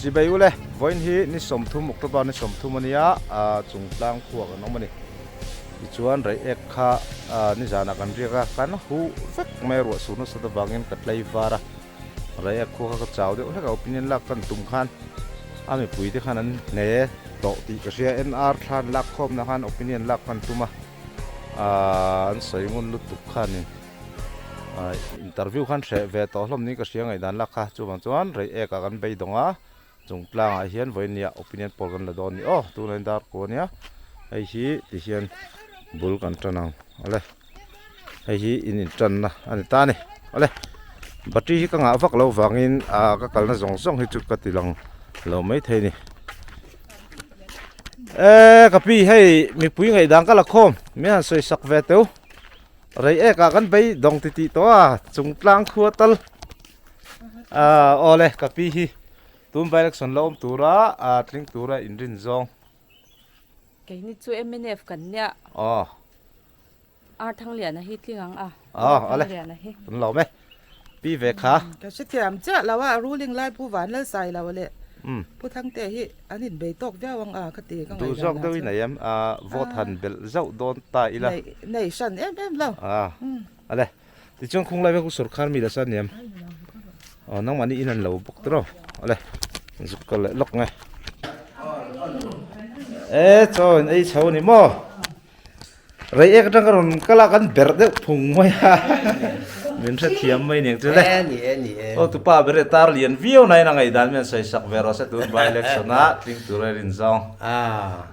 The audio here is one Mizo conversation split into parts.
Chibai ule, vawiin hi ni 30 October ni 30 a nia, Chungtlang khua kan awm a ni. Tichuan Reiek kha nizanah kan riak a, kan huh vek mai a, ruah sur nasat avangin ka tlei var a, Reiek khua kha ka chau deuh hlek a, opinion lak kan tum khan a mipui te khan an hne tawh tih ka hria, NR thlan lak khawmna khan opinion lak kan tum a, an sawi ngun lutuk khanin. Interview khan hreh ve tawh hlawm niin ka hria ngaihdan lak kha. Chuvang chuan Reiek ah kan beidawng a, chung tlangah hian vawinia opinion poll kan la dawn a ni aw. Tunah hian dar kua ania, hei hi ti hian bul kan tan ang awle. Hei hi in intanna a ni ta a ni awle. Battery hi ka ngah vak loh vangin ah ka kalna zawng zawng hi chu ka ti lang lo maithei a ni. Eee ka pi hei mipui ngaihdan ka la khawm min han sawi sak ve teuh. Reiek ah kan bei dawng ti tih tawh a chung tlang khua tal ah awle ka pi hi tun by election la awm tura ah tling tura inrin zawng. Keini chu mnf kan nia. Aw. Ar Thangliana hi tling ang a. Aw awle kan lawm e. Pi ve kha. Ka hrethiam chiah lo a ruling lai Pu Vanlalsai lo leh Pu Thangte hi an inbei tawk viau ang a ka ti ka ngaihdan ah chuan. Duh zawk deuhin a em a vote han belh zauh dawn ta ila. Nei nei hran em em lo. A ale tichuan khung lai vek u sorkar mi la sa aniam aw nangmahni in an lo bawk tawh ale zuk ka leh lawk nge e chaw in ei chho ni maw. Reiek atang ka rawn kal a kan berh deuh phung mai a min hrethiam mai aniang chu le. Ni e ni e. Aw tupa ber e tar lian viau na in a ngaihdan mi an sawi sak ve rawh se tun by election a tling tur a rin zawng. Ah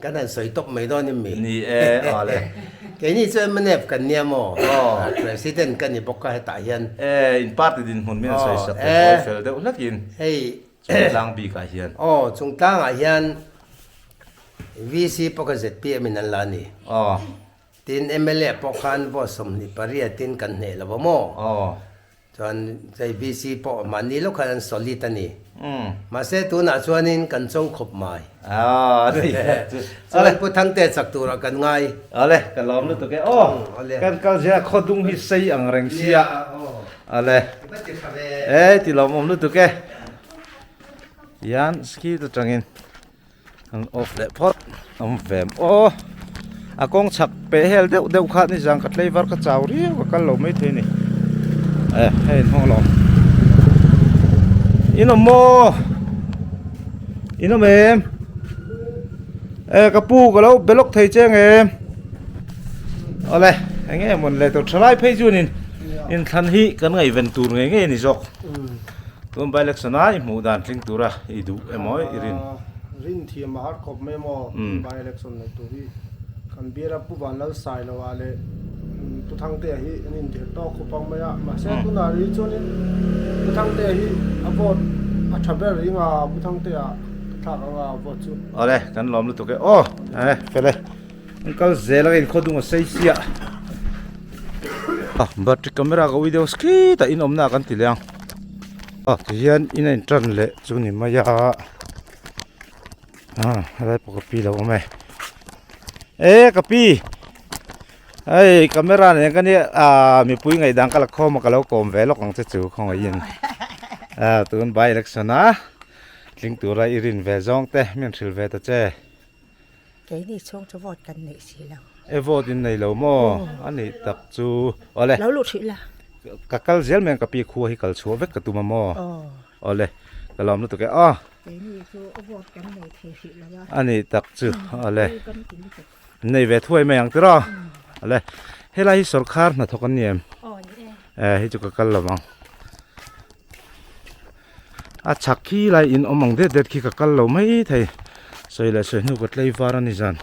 kan han sawi tawp mai dawn em mi? Ni e aw le. Keini chu mnf kan nia maw? President ka ni bawk a hetah hian. E in party dinhmun mi an sawi sak ve kawi fel deuh hlek in. Hei. Chungtlang bik ah hian. Aw chungtlang ah hian. VC pawh kha zpm in an la a ni. Aw. Tin mla pawh khan vote 28 in kan hneh lo va maw? Aw. Chuan hei VC pawh mahni lawk khan an solid a ni. Mahse tunah chuanin kan cho khawp mai. Aw a ni. Chuan Pu Thangte chak turah kan ngai. Awle ka lawm lutuk e. Aw kan kal zel a khawdung hi sei ang reng sia. Awle. E ti lawmawm lutuk e. Tihian ski atangin. An off leh phawt awm ve aw a kawng chhak peh hel deuh deuh kha nizan ka tlei var ka chau riau ka kal lo maithei a ni e hei in hawng alawm in awm maw in awm em e ka pu ka lo be lawk thei che ang em awle eng nge mawn le tur thalai phei chuanin inthlan hi kan ngaihven tur ngei ngei a ni zawk. Tun by election a i hmuh dan tling tura i duh emaw i rin? Rin thiam a har khawp mai emaw by election nei tur hi kan bial a Pu Vanlalsailoa leh Pu Thangtea hi an indir tawk khawp ang mai a, mahse tunah rih chuanin Pu Thangtea hi a vote a tha ber ring a, Pu Thangtea ka thlak ang a vote chu. Awle kan lawm lutuk e aw e fel e an kal zel a ka inkhawt dung a sei siah battery camera ka ui deuh khi tah in awmna kan ti leh ang. Ah tihian in a intan leh chu ni mai a ah helai pawh ka pi lo awm e e ka pi hei camera nen ka nia ah mipui ngaihdan ka la khawm a ka lo kawm ve lawk ang che chu khawngaih in ah tun by election a tling tura i rin ve zawng te min hrilh ve ta che. Keini chhung chu vote kan neih si lo. E vote in nei lo maw? A nih tak chu. Awle. Lo luh hrih la. Ka kal zel mai ang ka pi khua hi kal chhuah vek ka tum a maw? Awle. Ka lawm lutuk e aw. Keini chu vote kan nei thei hrih lo a. A nih tak chu. Awle. Nei ve thuai mai ang tiraw? Awle. Helai hi sawrkar hnathawk an ni em? Aw ni e. E hei chu ka kal lo ang. A chhak khi lai in awm ang det det khi ka kal lo mai thei sawi leh sawi hnu ka tlei var a ni zan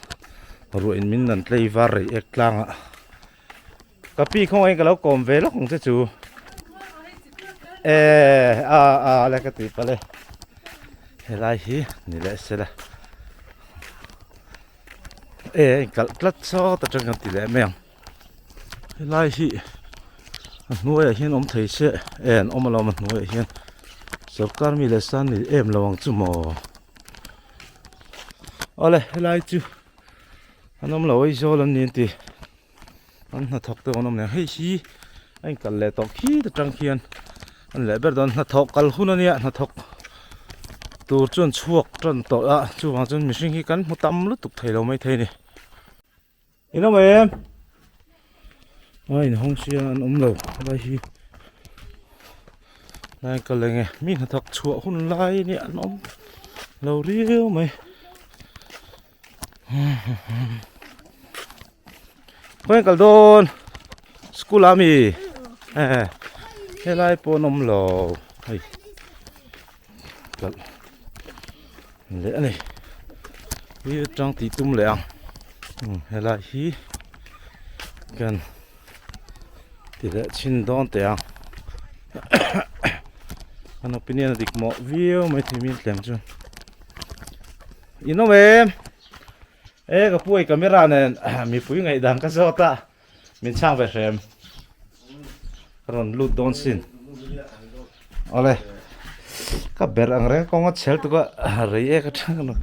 ruah in min nan tlei var rei ek tlang ah ka pi khawngaih in ka lo kawm ve lawk ang che chu e a a le ka tih palh e helai hi ni leh sela e a inkalh tlat sawt atang kan ti leh mai ang. Helai hi a hnuaiah hian awm thei se e an awm alawm a hnuaiah hian sorkar mi leh san ni em lo ang chu maw awle helai chu an awm lo Aizawl an ni an ti an hnathawk te an awm leh hei hi a inkal leh tawh khi ta tang khian an leh ber dawn hnathawk kal hun ania hnathawk. tur chuan chhuak tan tawh a chuvang chuan mihring hi kan hmu tam lutuk thei lo maithei a ni. In awm em? A inhawng sia an awm lo lai hi lai kal eng e mi hnathawk chhuah hun lai nia an awm lo riau mai khawnge kal dawn school ah ami helai pawh an awm lo hei kalh leh a ni hi atang tih tum leh ang helai hi kan ti leh chhin dawn teh ang an opinion a dik mawh viau mai thei min tlem chuan in awm em e ka pu hei camera nen mipui ngaihdan ka zawt a. Min chhang ve hrem. Ka rawn lut dawn sin. Awle. Ka ber ang reng kawng a chhel tuk a rei e ka thang ka nak.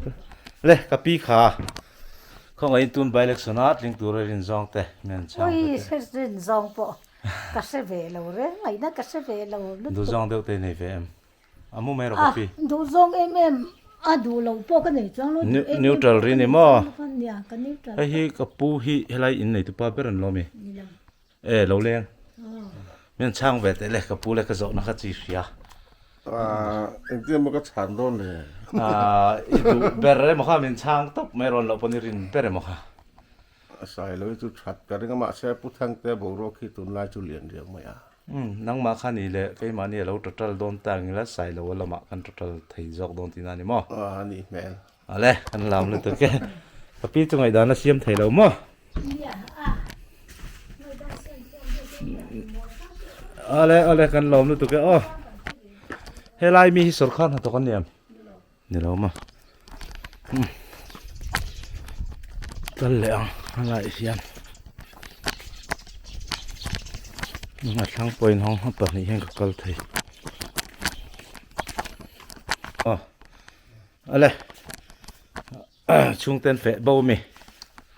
Le ka pi kha. Khawngaih in tun by election a tling tur a rin zawng te min chhang ve te. Ui rin zawng pawh ka hre ve lo reng ngaihna ka hre ve lo lutuk. Duh zawng deuh te nei ve em. A mu mai rawh ka pi. Duh zawng em em a duh loh pawh ka nei chuang lo duh em em Neutral ri ni maw? Nia ka neutral. Hei hi ka pu hi helai in nei tupa ber an lo mi. E lo leng. Min chhang ve teh le ka pu le ka zawhna kha chi hria. Engtin emaw ka chhan dawn le. I duh ber emaw kha min chhang tawp mai rawn loh pawn i rin ber emaw kha. A sai lo hi chu that ka ring a mahse Pu Thangtea boruak hi tunlai chu lian riau mai a. Umm nangmah kha ni le keimahni a lo total dawn ta ang ila sai lo a lamah kan total thei zawk dawn tihna a ni maw? Aw a nih hmel. Ale kan lam lutuk e. Ka pi chu ngaihdan a siam thei lo maw? Ale ale kan lawm lutuk e aw. Helai mi hi sawrkar hnathawk an ni em? Ni lo maw? Umm kal leh ang a laiah hian a thlang pawhin hawng a pahnih hian ka kal thei aw ale chhungte an feh bo ami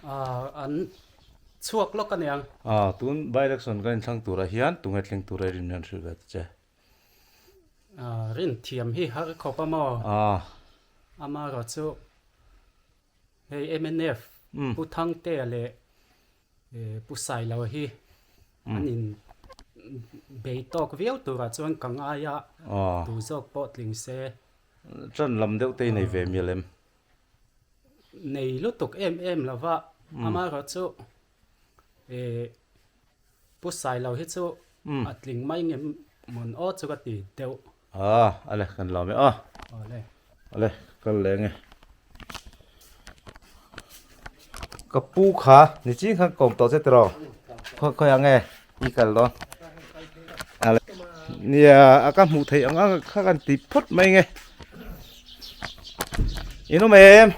ah an chhuak lawk a niang ah tun by election kan inthlang turah hian tunge thleng tura i rin hian hrilh ve ta che. Rin thiam hi har khawp a maw? Amaherawh chu hei mnf Pu Thangtea leh Pu Sailoa hi an in bei tawk viau turah chuan ka ngai a, tu zawk pawh tling se. Ṭan lam deuh te i nei ve mial em? Nei lutuk em em lo va, amaherawh chu Pu Sailo hi chu a tling mai nge mawn aw chu ka ti deuh. Aa ale kan lawm e aw. Awle. Ale kal leh nge. Ka pu kha ni ching khan kawm tawh che tiraw. Khawi khawi ang nge i kal dawn. Ale nia a ka hmuh theih ang ang kha kan ti phawt mai nge. In awm em?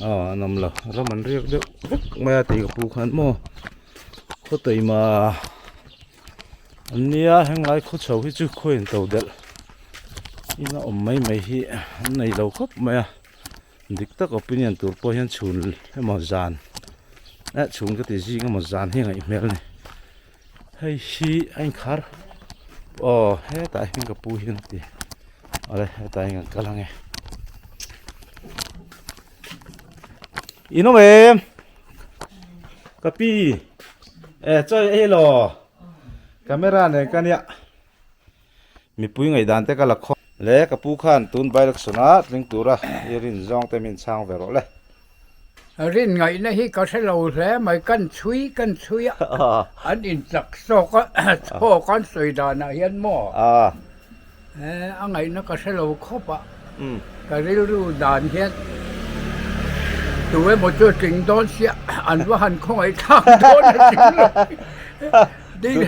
Aw an awm lo ram an riak deuh vek mai a tih ka pu khan maw khaw taima an nia henglai khaw chho hi chu khaw in to delh in a awm mai mai hi an nei lo khawp mai a dik tak opinion tur pawh hian chhun emaw zan eh chhun ka ti zing emaw zan hi ngaih hmel a ni hei hi a inkhar aw hetah hian ka pu hian a ti awle hetah hian kan kal ang e in awm em ka pi e chawi ei lo camera nen ka nia mipui ngaihdan te ka la khawm le ka pu khan tun by election a tling tura i rin zawng te min chhang ve rawh le. Rin ngaihna hi ka hre lo hle mai, kan chhui kan chhui a, an inchak zawk a, chaw kan sawi danah hian maw a ngaihna ka hre lo khawp a, ka rilru dan hian tu emaw chu a tling dawn sia, an va han khawngaih thlak dawn a tling lo tin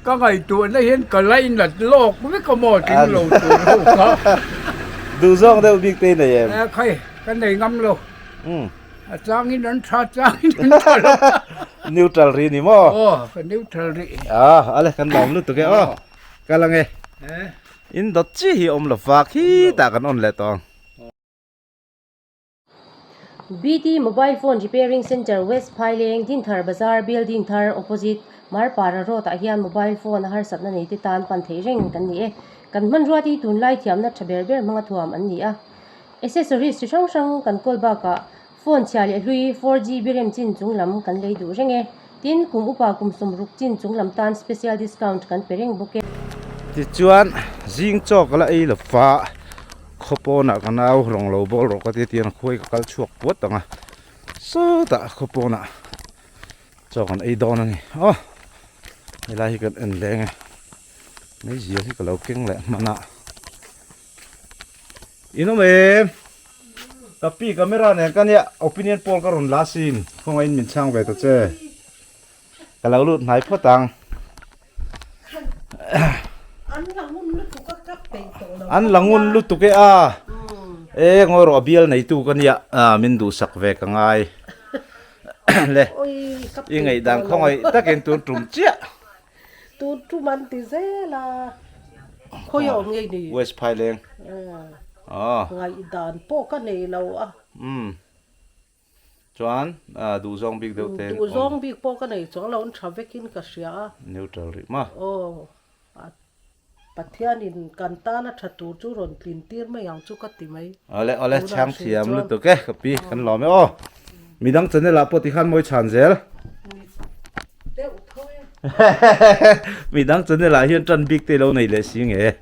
ka ngaihtuahna hian ka lainat lawk vek a maw tling lo tur ho kha. Duh zawk deuh bik te i nei em? Khai, ka nei ngam lo. A tlangin an tha, tlangin an tha lo. Neutral ri ni maw? Aw, ka neutral ri. Ah, ale kan lawm lutuk e aw. Kal ang e. In dawt chi hi awm lo va khitah kan on leh tawh ang. BT Mobile Phone Repairing Centre West Phaileng Dinthar Bazar Building thar Opposite Marpara road ah hian mobile phone a harsatna nei te tan pan theih reng kan ni e. Kan hmanrua te hi tunlai thiamna tha ber ber hmanga thuam an ni a. Accessories chi hrang hrang kan kawl bakah phone chhia leh hlui 4GB rem chin chung lam kan lei duh reng e. Tin, kum upa kum sawmruk chin chung lam tan special discount kan pe reng bawk e. Tichuan, zing chaw ka la ei lo va, khaw pawnah ka nau rawng lo bawl rawh ka ti a tiang khuai ka kal chhuak puat ang a, sawtah khaw pawnah chaw kan ei dawn a ni. Aw, helai hi kan en leng e, meizial hi ka lo keng leh hman a. In awm em? Ka pi camera nen ka nia opinion poll ka rawn la sin khawngaih in min chhang ve ta che. Ka lo lut hnai phawt ang. An la ngun lutuk e a. E ngawi rawh a bial neitu ka nia min duhsak ve ka ngai. Le i ngaihdan khawngaih takin tun tum chiah. Tun tum an ti zel a, khawi a awm ngei ni? West Phaileng. Aw. Ngaihdan pawh ka nei lo a. Umm. Chuan duhzawng bik deuh te. Duhzawng bik pawh ka nei chuang lo, an tha vekin ka hria a. Neutral rih ma. Aw. Pathianin kan tana tha tur chu rawn tlin tir mai ang chu ka ti mai. Awle awle chhang thiam lutuk e ka pi kan lawm e aw. Midang channel ah pawh tikhan mawi chhan zel. Deuh tho e. Midang channel ah hian tan bik te lo nei leh si nge.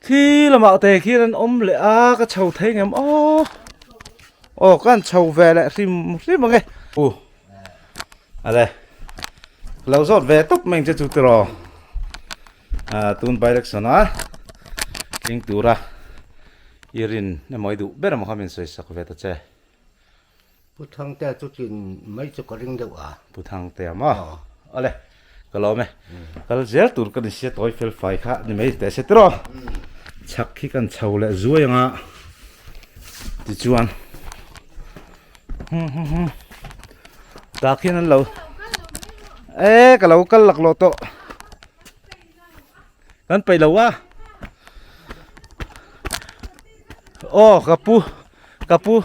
Thi lamah te khian an awm leh a ka chho thei ngem aw. Aw kan chho ve leh hrim hrim ang e. U Ale lo zawt ve tawp mai ang che chu tiraw. Ah tun by election a tling tura i rin emaw i duh ber emaw kha min sawi sak ve ta che. Pu Thangtea chu chin mai chu ka ring deuh a. Pu Thangtea maw? Awle, ka lawm e. Kal zel tur ka ni sia tawi fel fai kha ni mai teh se tiraw. Chhak hi kan chho leh zuai anga tichuan tah khian an lo e ka lo kal laklawh tawh kan peih lo a aw ka pu Ka pu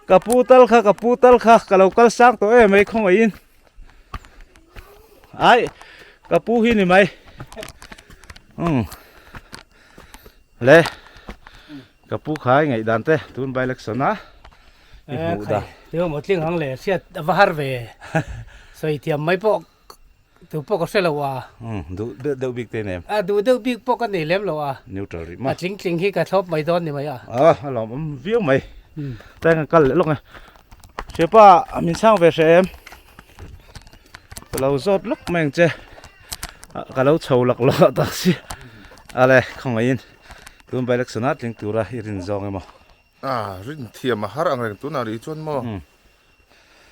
ka pu tal kha ka pu tal kha ka lo kal sang tawh em mai khawngaihin ai ka pu hi ni mai um le ka pu kha i ngaih dan te tun by election a i hmuh dan Tio maw tling hang le hriat a va har ve sawi thiam mai pawh Tu pawh ka hre lo a. Umm duh deuh deuh bik te nem. A duh deuh bik pawh ka nei lem lo a. Neutral rih ma. A tling tling hi ka thlawp mai dawn ni mai a. A a lawm awm viau mai. Tlai kan kal leh lawk e. Hrepa min chhang ve hre em. Ka lo zawt lawk mai ang che. Ka lo chho lak lawk tak si. Ale khawngaihin tun by election a tling tura i rin zawng emaw. A rin thiam a har ang reng tunah rih chuan maw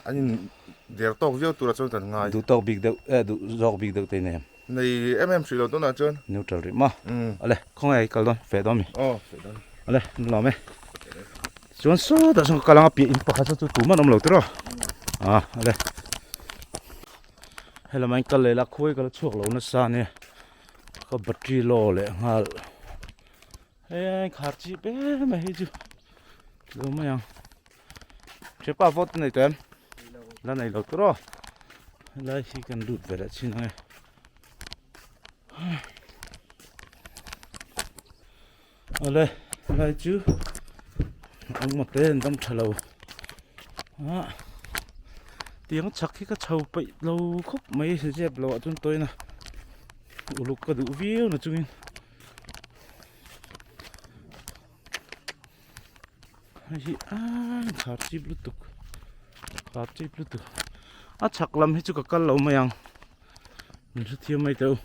an in der tawk viau turah chuan kan ngai. Duh tawk bik deuh eh duh zawk bik deuh te nei em? Nei em em hrih lo tunah chuan. Neutral rih maw? Awle khawnge i kal dawn feh dawn mi? Aw feh dawn. Awle an lawm e. Chuan sawtah chuan ka kal ang a piah in pakhat chu tuman awm lo tiraw? A awle. Helama in kal leh la khuai ka la chhuak lo nasa ania ka battery low leh nghal. Hei khar chi pe mai hei chu lo mai ang thiapa vote nei tawh em la nei lo tur aw helai hi kan lut ve leh chin ang e awle helai chu engmaw te an dam tha lo ah tiang chhak hi ka chho peih lo khawp mai zep loh ah chuan tawina uluk ka duh viau na chungin. Hei hi aaa khar chip lutuk khar chip lutuk a chhak lam hi chu ka kal lo mai ang min hrethiam mai teh u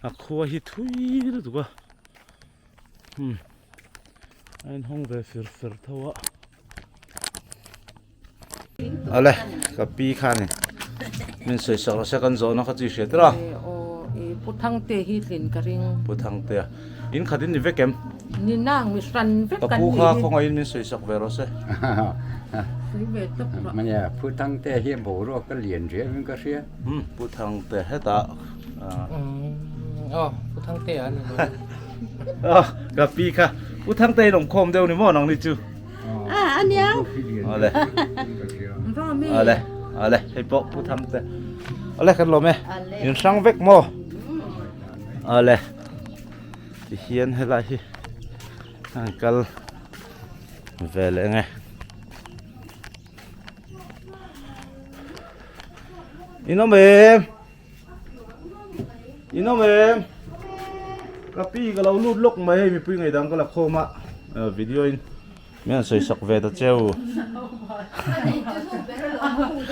a khua hi thui lutuk a umm a inhawng ve fir fer tho a Awle ka pi khanin min sawi sak rawh se kan zawhna kha chu i hriat rawh. Pu Thangte hi tlin ka ring. Pu Thangte a in khat in ni vek em? Ni nang mi hran vek kan ni. Ka pu kha khawngaihin min sawi sak ve rawh se. Sawi ve tawp rawh. Mania Pu Thangte hi boruak a lian riau in ka hria. Pu Thangte hetah. Aw Pu Thangte a ni. Ka pi kha Pu Thangte in awmkhawm deuh ni maw nang ni chu. Ah, aniang. Ale. Ale. Ale hei pawh Pu Thangte. Ale kan lawm e. In hrang vek maw? Ale tihian helai hi an kal ve leh ang e. In awm em? In awm em? Ka pi ka lo lut lawk mai hei mipui ngaidang ka la khawm a video in min han sawi sak ve ta cheu.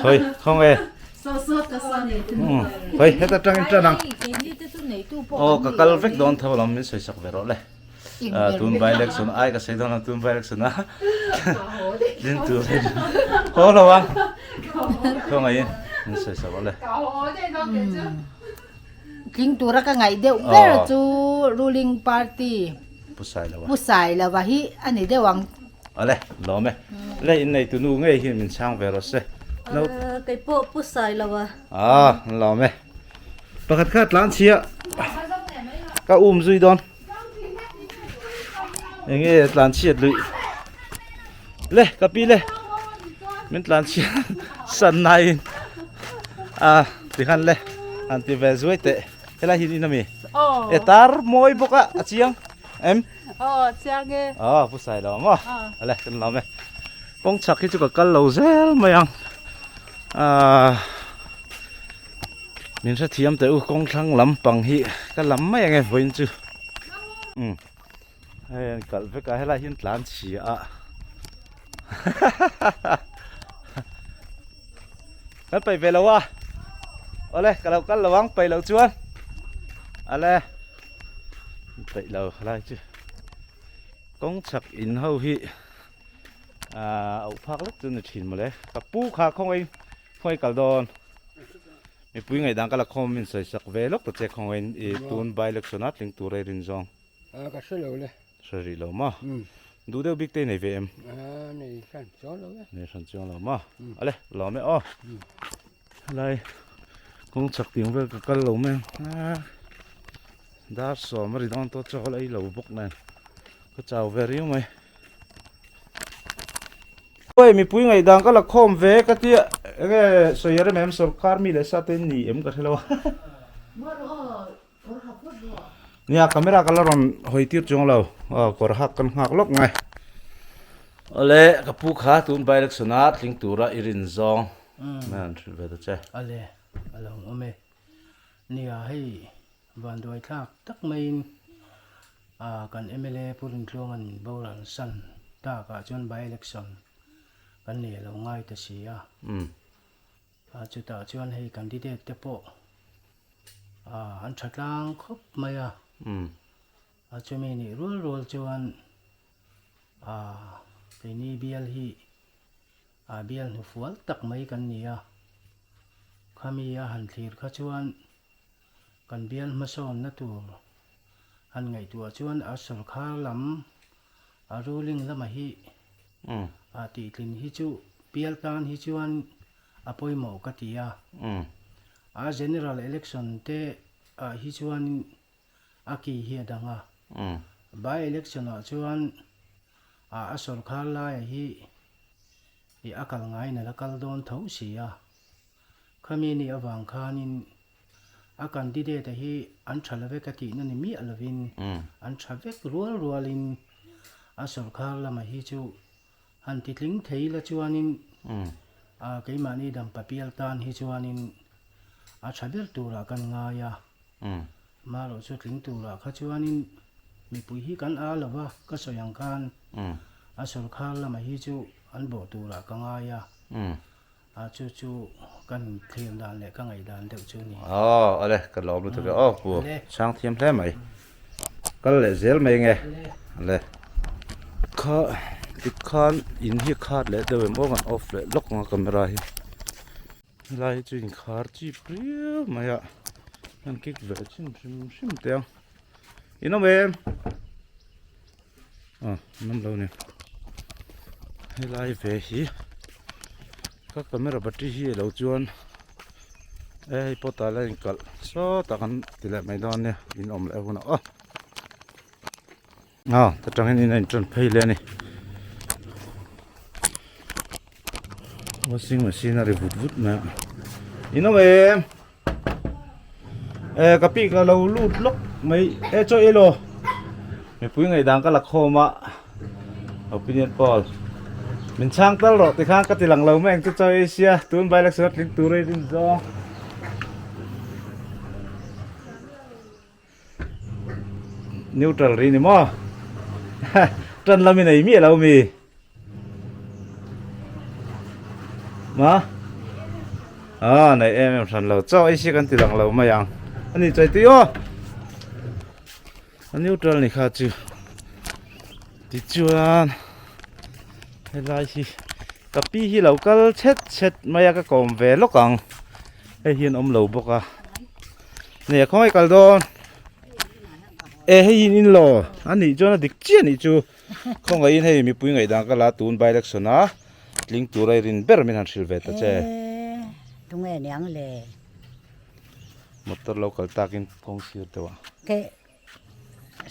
Hoi khawng e. Hoi heta tangin tan ang. Aw ka kal vek dawn tho lam min sawi sak ve rawh le. Tun by election ai ka sawi dawn a tun by election a din tur haw lo ang khawngaih in min sawi sak rawh le. Tling tura ka ngaih deuh ber chu ruling party Pu Sailova Pu Sailova hi a ni deuh ang. Awle lawm e. Le innei tunu ngei hian min chhang ve rawh se. Kei pawh Pu Sailova. Ah lawm e. Pakhat kha tlan chhia ka um zui dawn. Enge tlan chhiat luih le ka pi le min tlan chhiat san nai in a tikhan le han ti ve zuai teh helai hi in ami e tar mawi bawk a a chiang em aw chiang e aw pu sai lo maw ale kan lawm e kawng chhak hi chu ka kal lo zel mai ang ah Min hrethiam teh u kawngthlang lampang hi ka lam mai ange vawiin chu umm hei an kalh vek a helai hian tlan chhia a kan paih ve lo a awle ka lo kal lo ang paih loh chuan ale paih lo helai chu kawng chhak in ho hi ah auh phak lek chu ni thin mawle ka pu kha khawngaih Khawngaih kal dawn. Mipui ngaihdan ka la khawm min sawi sak ve lawk ta che khawngaih i tun by election a tling tur ei rin zawng. A ka hre lo le. Hre rih lo maw? Duh deuh bik te i nei ve em? A nei hran chuang lo e. Nei hran chuang lo maw? Ale lawm e aw. Helai kawng chak tiang vel ka kal lo mai ang. Dar sawm a ri dawn tawh chaw la ei lo bawk nen ka chau ve riau mai. Oi mipui ngaihdan ka la khawm ve ka tia enge sawi a rem em sorkar mi leh sa te ni em ka hrelo a nia camera ka la rawn hawi tir chuang lo aw kawr hak kan nghak lawk ngai awle ka pu kha tun by election a tling tura i rin zawng mai an hrilh ve ta che ale a lo awm e nia hei Vanduai thlak tak maiin kan mla Pu Rintluanga'n min boral san takah chuan by election kan nei a lo ngai ta si a. Chutah chuan hei candidate te pawh an tha tlang khawp mai a. Chumi nih rual rual chuan keini bial hi bial hnufual tak mai kan ni a. Khami a han thlir kha chuan Kan bial hmasawnna tur han ngaihtuah chuan a sawrkhar lam a ruling lama hi a tihtlin hi chu bial tan hi chuan a pawimawh ka ti a. A general election te ah hi chuan a ki hi a dang a. By election ah chuan a sawrkhar laia hi a kal ngaiin a la kal dawn tho si a. Khami nih avang khanin a candidate a hi an tha lo vek a tihna ni miah lovin an tha vek rual rualin a sawrkhar lama hi chu han titling thei la chuanin keimahni dampa pial tan hi chuanin a tha ber turah kan ngai a. Marawh chu tling turah kha chuanin mipui hi kan a lo va, ka sawi ang khan a sawrkhar lama hi chu an bawh turah ka ngai a. A chu chu kan thlir dan leh ka ngaih dan deuh chu a ni. Aw ale ka lawm lutuk e aw pu chhang thiam hle mai kal leh zel mai nge ale kha tikhan in hi khat leh deuh em aw kan off leh lawk ang a camera hi helai hi chu inkhar chip riau mai a an kick ve chhin hrim hrim teh ang in awm em ah an awm lo ni helai ve hi ka camera battery hi alo chuan e hei pawh tah la inkalh sawtah kan ti leh mai dawn nia in awm leh hunah aw ah ta tangin in a in tan phei leh a ni. Washing machine a ri vut vut mai a. In awm em? Eh ka pik la lo lut lawk mai e chaw ei lo. Mipui ngaihdan ka la khawm a opinion poll min chhang tal rawh tikhan ka ti lang lo mai ang chu chaw ei sia tun by election a tling tur a in zawng. Neutral ri ni maw? Tan lam in ei miah lo mi. Ma? Ah, nei em em hran lo. Chaw ei si kan ti lang lo mai ang. Ani chai tui aw. A neutral ni kha chu. Tichuan helai hi ka pi hi lo kal chhet chhet mai a ka kawm ve lawk ang. Hei hi an awm lo bawk a. Nei a khawngaih kal dawn. E hei in in lo a nih chuan a dik chiah nih chu. Khawngaihin hei mipui ngaihdan ka la tun by election a tling tur a i rin ber min han hrilh ve ta che. E tunge niang le. Motor lo kal takin kawng sir deuh a. Ke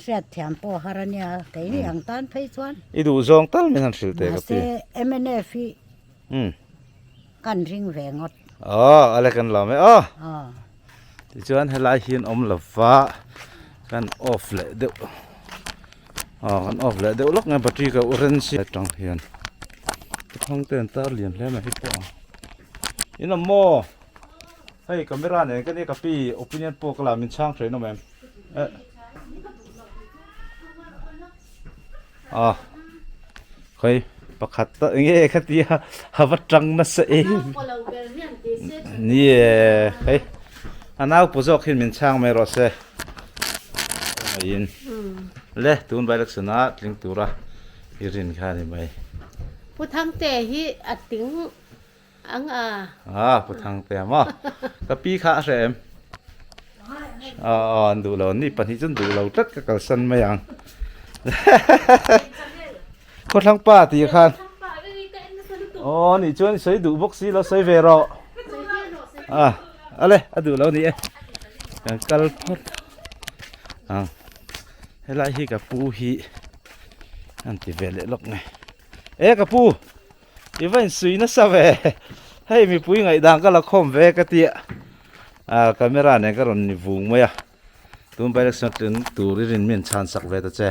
hriat thiam pawh har a nia keini ang tan phei chuan. I duh zawng tal min han hrilh teh ka pi. Mahse mnf hi kan ring ve ngawt. Aw a le kan lawm e aw. Tichuan helai hian awm lova kan off leh deuh aw kan off leh deuh lawk nge battery ka ren si atang hian thang te an tar lian hle mai pawh ang in awm maw hei camera nen ka nia ka pi opinion pawh ka la min chhang hrein awm em eh a khawi pakhat ta enge khatia a va tang nasa em ni e hei a nau pawh zawk hian min chhang mai rawh se in le tun by election a tling tura i rin kha ni mai Pu Thangte hi a tling Ang a. Ah, Pu Thangtea maw? Ka pi kha a hre em? Aw, aw, an duh lo. Ni pahnih chu an duh lo tlat ka kalsan mai ang. Khawthlang pa tih khan. Aw, nih chuan i sawi duh bawk si lo, sawi ve rawh. Ah, ale, a duh lo ni e. Kan kal phawt. Ang. Helai hi ka pu hi an ti ve leh lawk nge. E ka pu. I va insui nasa ve hei mipui ngaihdan ka la khawm ve ka tia ah camera nen ka rawn ni vung mai a tun by election tlin tur i rin min chhan sak ve ta che.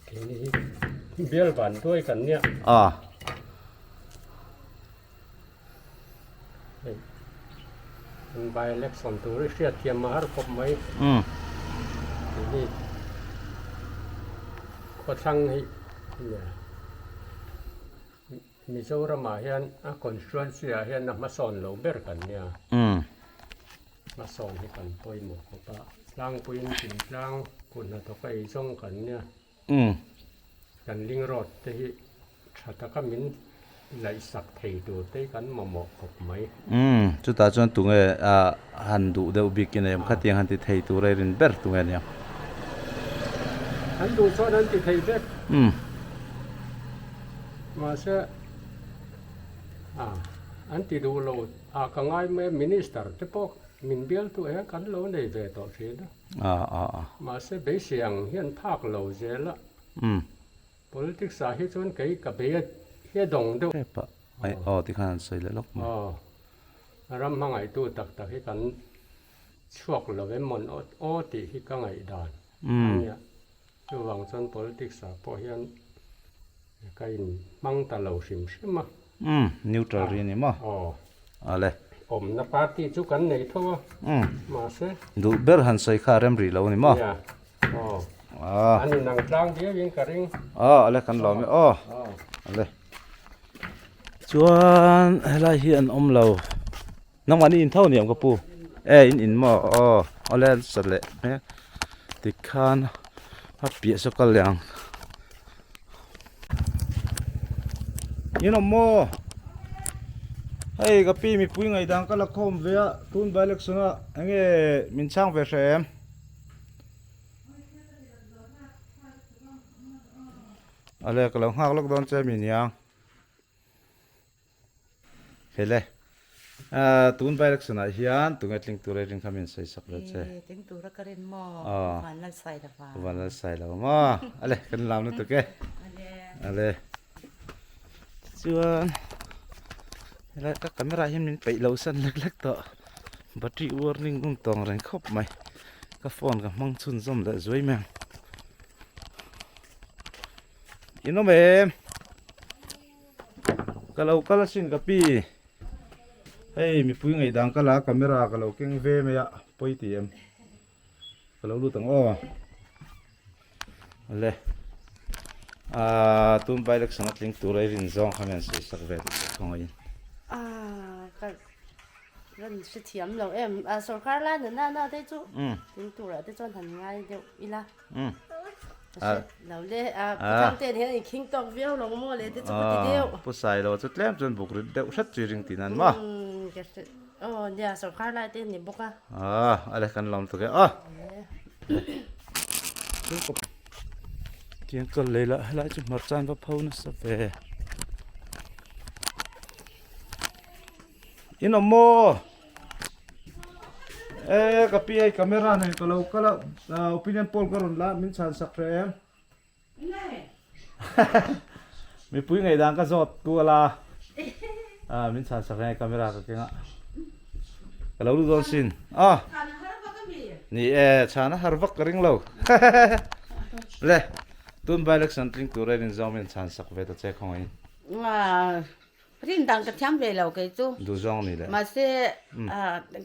Keini hi bial van duai kan nia. Ah. Hei kan by election tur hi hriat thiam a har khawp mai. Keini khawthlang hi Mizoram ah hian a constituency ah hian a hmasawn lo ber kan nia. Hmasawn hi kan pawimawh khawp a, tlangpuiin thingtlang kut hnathawk a eizawng kan nia. Kan ling road te hi tha taka min laihsak thei tur te hi kan mamawh khawp mai. Umm chutah chuan tunge han duh deuh bik in em khatiang han ti thei tur a i rin ber tunge nia. An duh chuan an ti thei vek. Umm. Mahse an ti duh lo a ka ngai mai a minister te pawh min bialtu hian kan lo nei ve tawh thin a. Mahse beisei ang hian phak lo zel a. Politics ah hi chuan kei ka bei a hi a dawng deuh. Tep a ai aw ti khan an sawi leh lawk mai. Aw ram hmangaihtu tak tak hi kan chhuak lo em mawn aw tih hi ka ngaihdan a nia. Chuvang chuan politics ah pawh hian ka in hmang ta lo hrim hrim a. Umm neutral ri a ni maw? Aw. Ale. Awmna party chu kan nei tho a. Umm. Mahse. Duh ber han sawi kha a rem rih lo a ni maw? Nia. Aw. Ah. An inang tlang viau in ka ring. Aw ale kan lawm e aw. Aw. Ale. Chuan helai hi an awm lo. Nangmah ni in tho ni ang ka pu. E in in maw aw awle an sa leh hmel tikhan a piah saw kal leh ang. In awm maw hei ka pi mipui ngaihdan ka la khawm ve a tun by election a enge min chhang ve hre em. Awle ka lo nghak lawk dawn che mi niang. Hele tun by election ah hian tunge tling tur a rin kha min sawi sak ve che. E tling tur a ka rin maw Vanlal Sailova. Vanlal Sailova maw ale kan lam lutuk e. Ale. Tichuan helai ka camera hian min peih lo san lek lek tawh battery warning a awm tawng reng khawp mai ka phone ka hmang chhunzawm leh zuai mai ang in awm em ka lo kal asin ka pi hei mipui ngaihdan ka la camera ka lo keng ve mai a pawi ti em. Ka lo lut ang aw. Ale. Ah, tun by election a tling tur a i rin zawng kha mian sawi sak ve duh khawngaih in. Ah, ka rawn hrethiam lo em. Ah, sorkar lai na na na te chu tling turah te chuan han ngai deuh ila. Ka hre lo le. Ah, Pu Thangte hian in khing tawk viau lo maw le te chu ka ti deuh. Pu Sailo chu tlem chuan buk rit deuh hret chu i ring tih nan maw? Ka hre. Aw nia sorkar lai te ni bawk a. Ah a le kan lawm tuk e aw. Tiang kal lei lah helai chu hmarcha an va pho nasa ve. In awm maw? E ka pi hei camera nei ka lo kal a opinion poll ka rawn la min chhan sak hreh em? Mipui ngaihdan ka zawt kual a, ah min chhan sak reng camera ka keng a, ka lo lut dawn sin a, ni e chhan a har vak ka ring lo le tun by election tling tur erin zawng min chhan sak ve ta che khawngaih in. Rin dan ka thiam ve lo kei chu. Duh zawng ni le. Mahse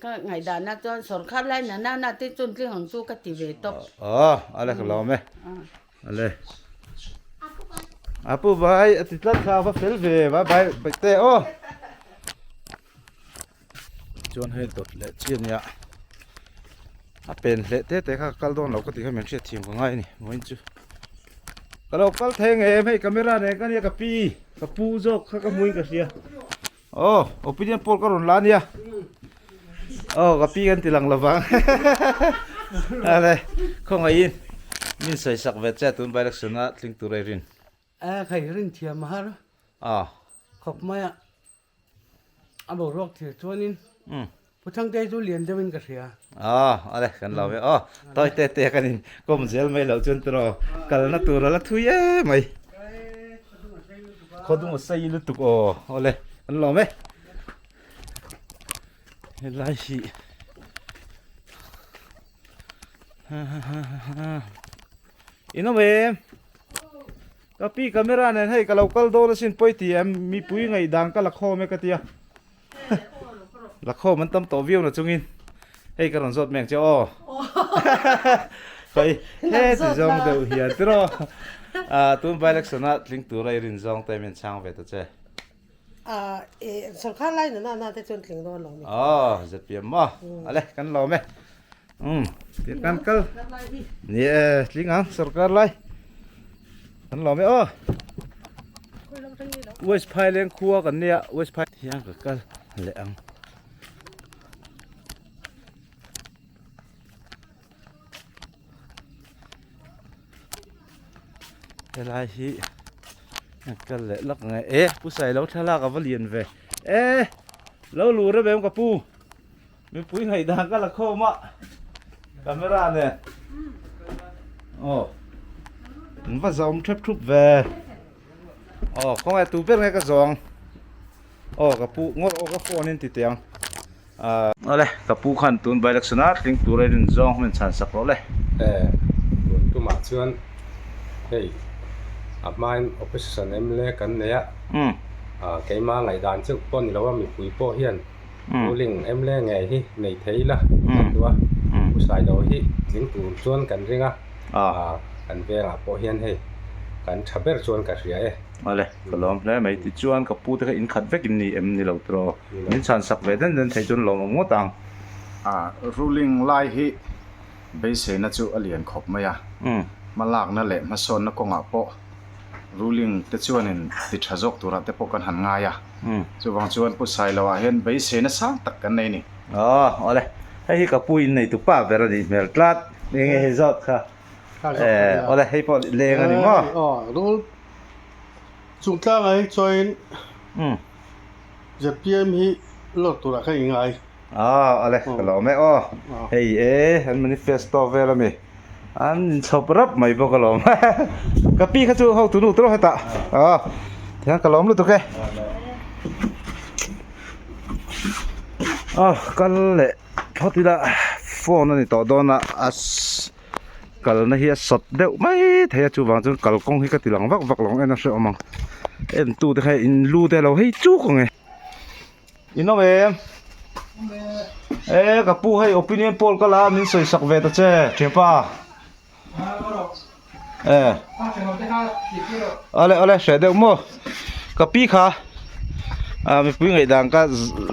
ka ngaihdan ah chuan sorkar lai na na na te chuan tling ang chu ka ti ve tawp. Aw ale ka lawm e. Ale. Apu vai a ti tlat kha va fel ve va vai te aw. Chuan hei dawt leh chi ania. A pen hleh te te kha ka kal dawn lo ka tih kha min hriat thiam ka ngai a ni vawiin chu. Ka lo kal thei ngei em hei camera nen ka nia ka pi ka pu zawk kha ka hmuin ka hria. Aw opinion poll ka rawn la ania. Aw ka pi kan ti lang lovang. Ale khawngaihin min sawi sak ve che tun by election a tling tur a i rin. A khai rin thiam a har. Aw. Khawp mai a. A boruak thil chuanin Pu Thangtei chu lian deuhin ka hria. Aw, ale kan lo ve aw. Tawi te te kan in kawm zel mai loh chuan tiraw kalna tur a la thui e mai. Khawdung a sei lutuk aw. Awle kan lawm e. Helai hi In awm em? Ka pi camera nen hei ka lo kal dawn asin pawi ti em mipui ngaihdan ka la khawm e ka tia la khawm an tam tawh viau na chungin hei ka rawn zawt mai ang che aw hei he ti zawng deuh hian tiraw ah tun by election a tling tura i rin zawng te min chhang ve ta che ah e sorkar lai na na te chuan tling dawn lo ni aw zpm maw ale kan lawm e Umm tiang kan kal ni e tling ang sorkar lai kan lawm e aw West Phailen khua kan nia West Phai hian ka kal leh ang helai hi kal leh lak nge e pu sailo thlalak a va lian ve e lo lu rem em ka pu Mipui ngaihdan ka la khawm a camera nen aw an va zawm thep thup ve aw khawnge tu ber nge ka zawng aw ka pu ngawr aw ka phone in ti teh ang ah awle ka pu khan tun by election a tling tur a in zawng hmun chhan sak rawh le e tun tumah chuan hei a hmain opposition mla kan nei a keima ngaihdan chauh pawh ni lo a mipui pawh hian Ruling mla ngei hi nei thei ila kan duh a, Pu Sailo hi tling tur chuan kan ring a, kan vengah pawh hian hei kan tha ber chuan ka hria e. Awle, ka lawm hle mai. Tichuan ka pu te kha inkhat vek in ni em ni lo tiraw? Min chhan sak ve den den thei chuan lawm awm ngawt ang. Ruling lai hi beiseina chu a lian khawp mai a, hmalakna leh hmasawnna kawngah pawh ruling te chuanin ti tha zawk turah te pawh kan han ngai a, chuvang chuan Pu Sailoa hian beiseina sang tak kan nei a ni. Aw, awle. Hei hi ka pu innei tu pa ber a nih hmel tlat. Enge hei zawt kha? Eh, awle, hei pawh leng a ni maw? Aw, rul chungtlangah hi chuanin zpm hi lawr turah khan i ngai. Aw, awle, ka lawm e aw. Hei e, an manifesto vel a mi. An inchhawp rap mai bawk alawm. Ka pi kha chu hotu nu tawh hetah. Aw. Tihian ka lawm lutuk e. Ah kal leh phawt ila phone a ni tawh dawn a a kalna hi a sawt deuh mai thei a chuvang chuan kalkawng hi ka ti lang vak vak lo ang en a hrehawm ang en tu te kha in lu te a lo hei chuk ang e. In awm em? E ka pu hei opinion poll ka la a min sawi sak ve ta che thianpa. E. Ale ale hreh deuh maw. Ka pi kha a mipui ngaihdan ka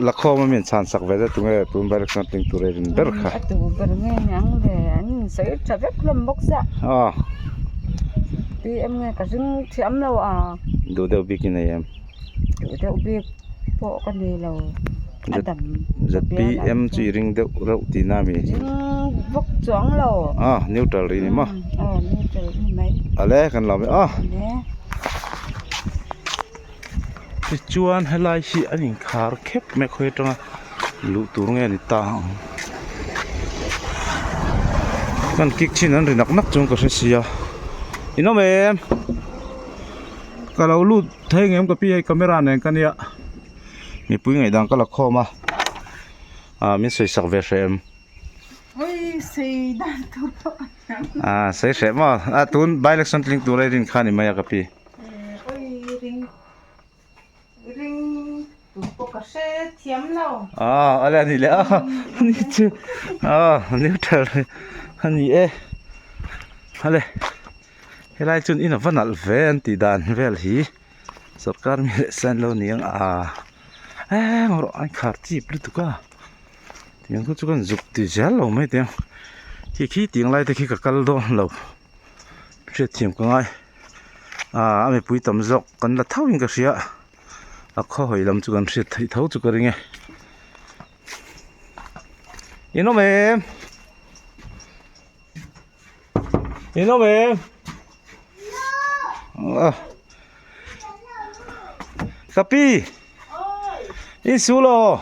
la khawm a min chhan sak ve zet tunge tun ber chuan tling tur a rin ber kha. A tu ber nge niang le an insawi tha vek hlawm bawk sia. Aw. Pi em nge ka ring thiam lo a. Duh deuh bik i nei em? Duh deuh bik pawh ka nei lo a dam ZPM chu i ring deuh reuh tihna a mi? Ring vawk chuang lo. Ah neutral rih ni maw? Aw neutral ni mai. Ale kan lo mai aw. Tichuan helai hi an inkhar khep mai khawi atanga luh tur nge ni ta ang. Kan kick chin an ri nak nak chuan ka hre sia. In awm em? Ka lo lut thei ngem ka pi hei camera nen ka nia mipui ngaihdan ka la khawm a ah min sawi sak ve hreh em ah sawi hreh maw ah tun by election tling tur a i rin kha ni mai a ka pi ah ale ani leh a ani chu ah neutral ani e ale. Helai chuan in a va nalh ve an tih dan vel hi sorkar mi leh san lo ni ang a eng rawh a inkhar chip lutuk a tiang khu chu kan zuk ti zel lo mai teh ang khi khi tiang lai te khi ka kal dawn lo hriatthiam ka ngai ah a mipui tam zawk kan la tho in ka hria a khaw hawi lam chu kan hriat theih tho chu ka ring e in awm em. In awm em? Ka pi In su lo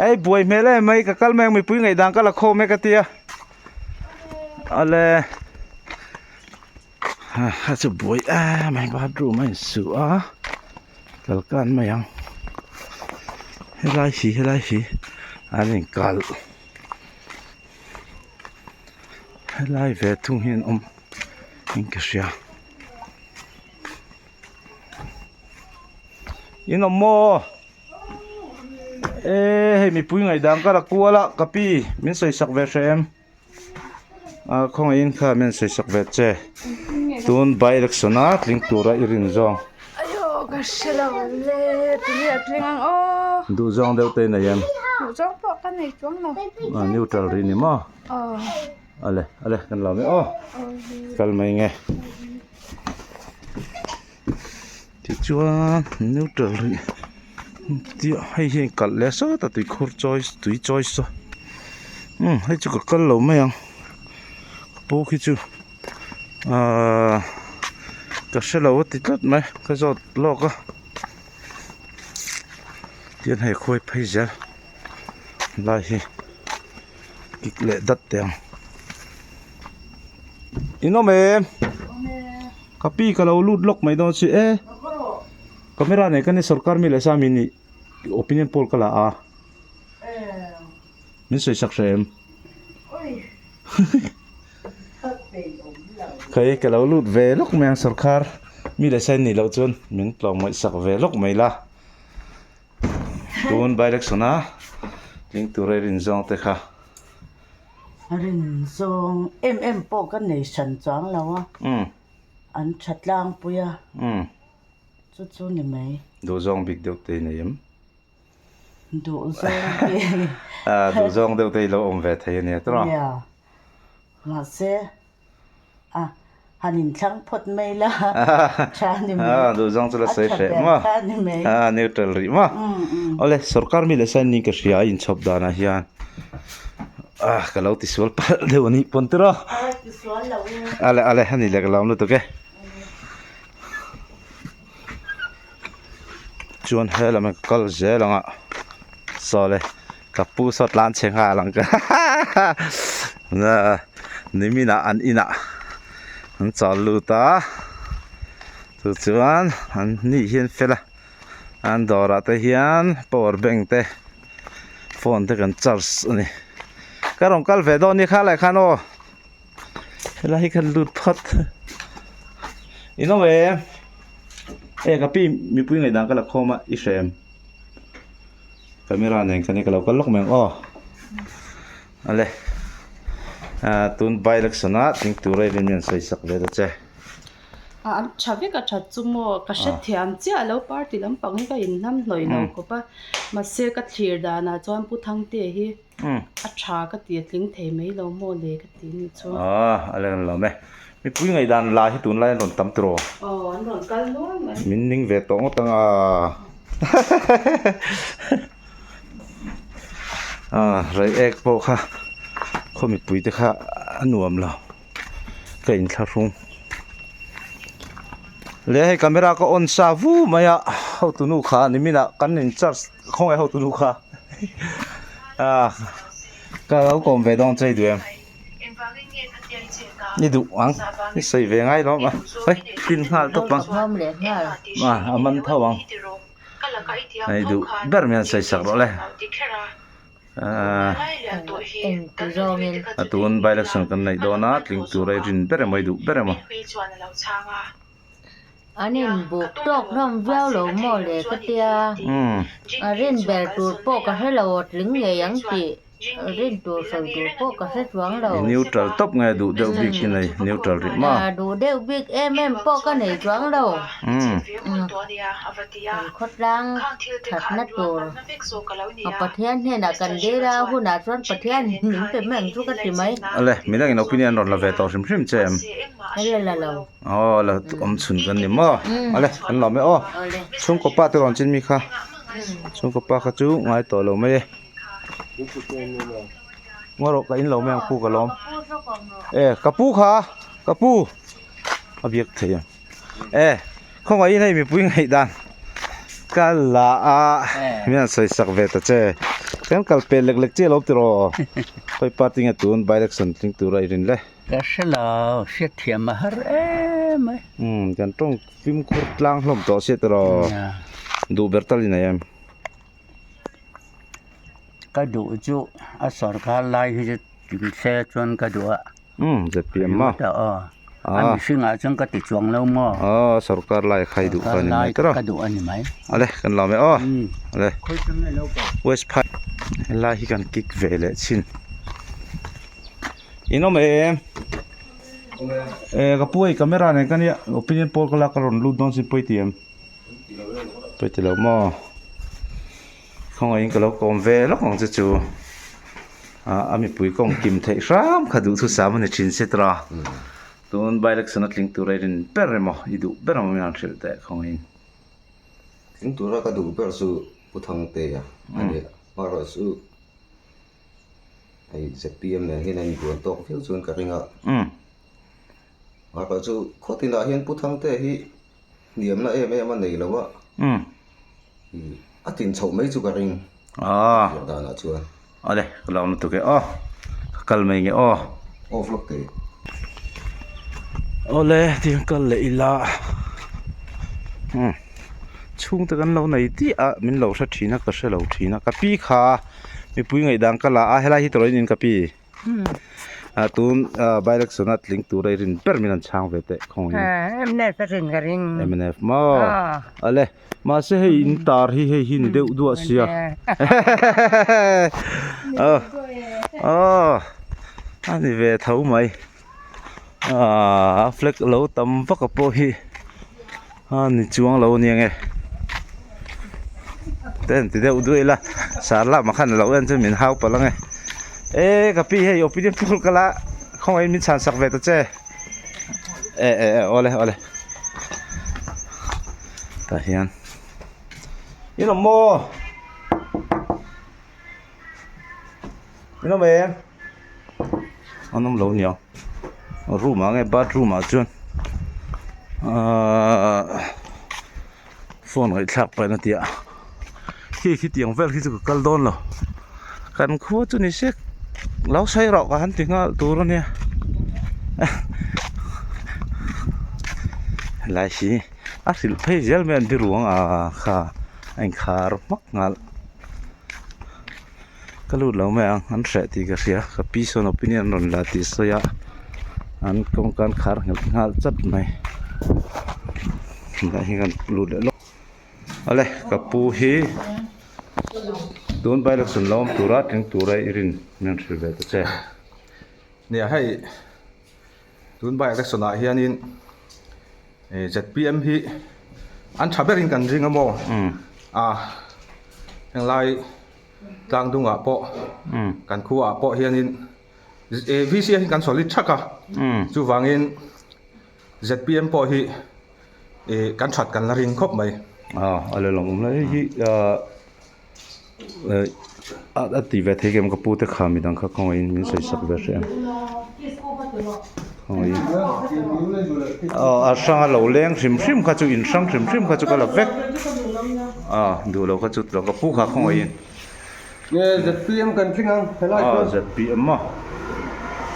Ei buai hmel em mai ka kal mai ang mipui ngaihdan ka la khawm e ka tia Ale a chu buai em mai bathroom a insu a kal kan mai ang helai hi helai hi an inkalh. Helai ve thung hi an awm in ka hria in awm maw e hei mipui ngaihdan ka la kual a ka pi min sawi sak ve hreh em a khawngaihin kha min sawi sak ve che tun by election a tling tura i rin zawng duh zawng deuh te i nei em neutral rih ni maw. Ale ale kan lo mai aw kal mai nge tichuan neutral rih tia hei hian kalh leh sawt a tuikhur chawi tui chawi saw umm hei chu ka kal lo mai ang ka pu khi chu ahh ka hrelo a ti tlat mai ka zawt lawk a tihian hei khawi phei zel lai hi. Kik leh dat teh ang. In awm em? Ka pi ka lo lut lawk mai dawn si e. Camera nei ka ni sorkar mi leh sa mi nih opinion poll ka la a. Min sawi sak hreh em? Kei ka lo lut ve lawk mai ang sorkar mi leh sa in nih loh chuan min tlawm ngaih sak ve lawk mai la. Tun by election a tling tur a rin zawng te kha. Rin zawng em em pawh ka nei hran chuang lo a. An tha tlangpui a. Chu chu ni mai. Duh zawng bik deuh te i nei em? Duh zawng bik. Duh zawng deuh te i lo awm ve thei a nia tawh. Nia. Mahse. A, han inthlang phawt mai la, tha a ni mai. A, duhzawng chu la sawi hreh maw? A tha ber kha a ni mai. A, neutral rih maw? Awle, sorkar mi leh sain ni ka hria a inchhawp danah hian a, ka lo tisual palh deuh a nih pawn tir a. A, tisual lo e. Ale, ale, a ni leh ka lo awm lutuk e. Chuan he lam hi ka kal zel ang a, sawle ka pu saw tlan chhe nghal ang ka nimin ah an inah an chawl lut a. Chu chuan an ni hian fel a an dawrah te hian power bank te phone te kan charge a ni ka rawn kal ve dawn ni kha leh khan aw helai hi khan lut phawt in awm em e ka pi mipui ngaihdan ka la khawm a i hrem camera nen khan ka lo kal lawk mai ang aw ale tun by election ah tling tur a in sawi sak ve ta che. A an tha vek a that chu maw ka hrethiam chiah lo party lampang hi ka inhnam hnawih lo khawp a mahse ka thlir danah chuan Pu Thangtea hi a tha ka ti a tling thei mai lo maw le ka ti ni chu. Aw a leng lo me mipui ngaihdan la hi tunlai an rawn tam tiraw. Aw an rawn kal nual mai. Min ning ve tawh ngawt ang a Reiek pawh kha khaw mipui te kha a nuam lo. ka inthlahrung le hei camera ka on sa vu mai a hotu nu kha nimin ah kan in charge khawngaih hotu nu kha ah ka lo kawm ve dawn chei duh em ni duh ang ni sawi ve ngai lo a hei tin nghal tawp ang ah a man tho ang hei duh ber mai an sawi sak rawh le. A tun by election kan neih dawn a, tling tur a i rin ber emaw i duh ber emaw? An inbuk tawk hlawm viau lo maw le ka tia, a rin ber tur pawh ka hre lo aw tling ngei ang tih rin tur sawi tur pawh ka hre chuang lo. I neutral tawp nge duh deuh bik i nei neutral rih maw? Duh deuh bik em em pawh ka nei chuang lo. Kan khawtlang thatna tur a Pathian hnenah kan dil a, hunah chuan Pathian min pe mai ang chu ka ti mai. Ale, midang in opinion an rawn la ve tawh hrim hrim che em? Ale la lo. Aw, la awm chhun kan ni maw? Ale, kan lawm e aw. Chhungkaw pa te rawn chin mi kha. Chhungkaw pa kha chu ngai tawh lo mai e. Ngaw rawh ka in lo mai ang pu ka lawm. E, ka pu kha, ka pu. A biak thei ang. E khawngaihin hei mipui ngaihdan ka la a min han sawi sak ve ta che kan kal pel lek lek chiah lo tiraw khawi party nge tun by election tling tura i rin le. Ka hre lo hriatthiam a har em mai. Umm kan tawng fimkhur tlang hlawm tawh sia tiraw duh ber tal i nei em. Ka duh chu a sorkar lai hi chu tling se chuan ka duh a. Umm ZPM maw? Aw a mihring ah chuan ka ti chuang lo maw? Aw sorkar lai khai duh kha a ni mai tawh ka duh a ni mai. Ale kan lawm e aw ale West Phai helai hi kan kick ve leh chin in awm em e ka pu hei camera nen ka nia opinion poll ka lak ka rawn lut dawn sin pawi ti em pawi ti lo maw khawngaihin ka lo kawm ve lawk ang che chu. A mipui kawng kim theih hram kha duhthusam a ni thin si tawh a, tun by election a tling tur a i rin ber emaw i duh ber emaw min han hrilh teh khawngin. Tling tura ka duh ber chu Pu Thangtea a ni a, amaherawhchu hei zpm nen hian a inbuan tawk viau chuan ka ring a, amaherawhchu khaw tinah hian Pu Thangtea hi hniamna em em a nei lo a, a tin chhoh mai chu ka ring a hriat danah chuan. Awle ka lo lutuk e aw ka kal mai nge aw. Off lawk teh. Awle tiang kal leh ila umm chhungte kan lo nei tih a min lo hre thin a ka hre lo thin a ka pi kha mipui ngaihdan ka la a helai hi tawrh in ka pi. Ah tun by election a tling tur a i rin ber min an chhang ve teh khawng in. MNF a rin ka ring. MNF maw. Ale mahse hei in tar hi hei hi ni deuh duah sia. Aw a ni ve tho mai. Ah a flag lo tam vak a pawh hi a ni chuang lo ania nge. Te an ti deuh duai ila sar lamah khan alo en chuan min hau palh ang e. E ka pi hei opinion poll ka la khawngaihin min chhan sak ve ta che. E e e awle awle tah hian in awm maw? In awm em? An awm lo aniang room ah nge bathroom ah chuan ahh phone ngaihthlak pahin a ti a khi khi tiang vel khi chu ka kal dawn lo kan khua chu ni se lo sawi rawh ka han ti nghal tur a nia helai hi. A hrilh phei zel mai an biruang a kha a inkhar hmak nghal. Ka lut lo mai ang an hreh tih ka hria ka pi sawn opinion an rawn la tih sawi a an kawngka an khar nghelh nghal chat mai tunah hian kan lut leh lawk awle ka pu hi tun by election lo awm tura tling tura i rin min hrilh ve ta che. Nia hei tun by election ah hianin zpm hi an tha berin kan ring a maw a henglai tlang dungah pawh kan khuaah pawh hianin vc ah hian kan solid thak a chuvangin zpm pawh hi kan that kan la ring khawp mai. A leh lawm awm lai hei hi a ti ve thei kem ka pu te kha midang kha khawngaihin min sawi sak ve hreh ang khawngaihin aw a hrang a lo leng hrim hrim kha chu in hrang hrim hrim kha chu ka la vek a duh lo kha chu tilo ka pu kha khawngaihin nge zpm kan tling ang helai chuan zpm a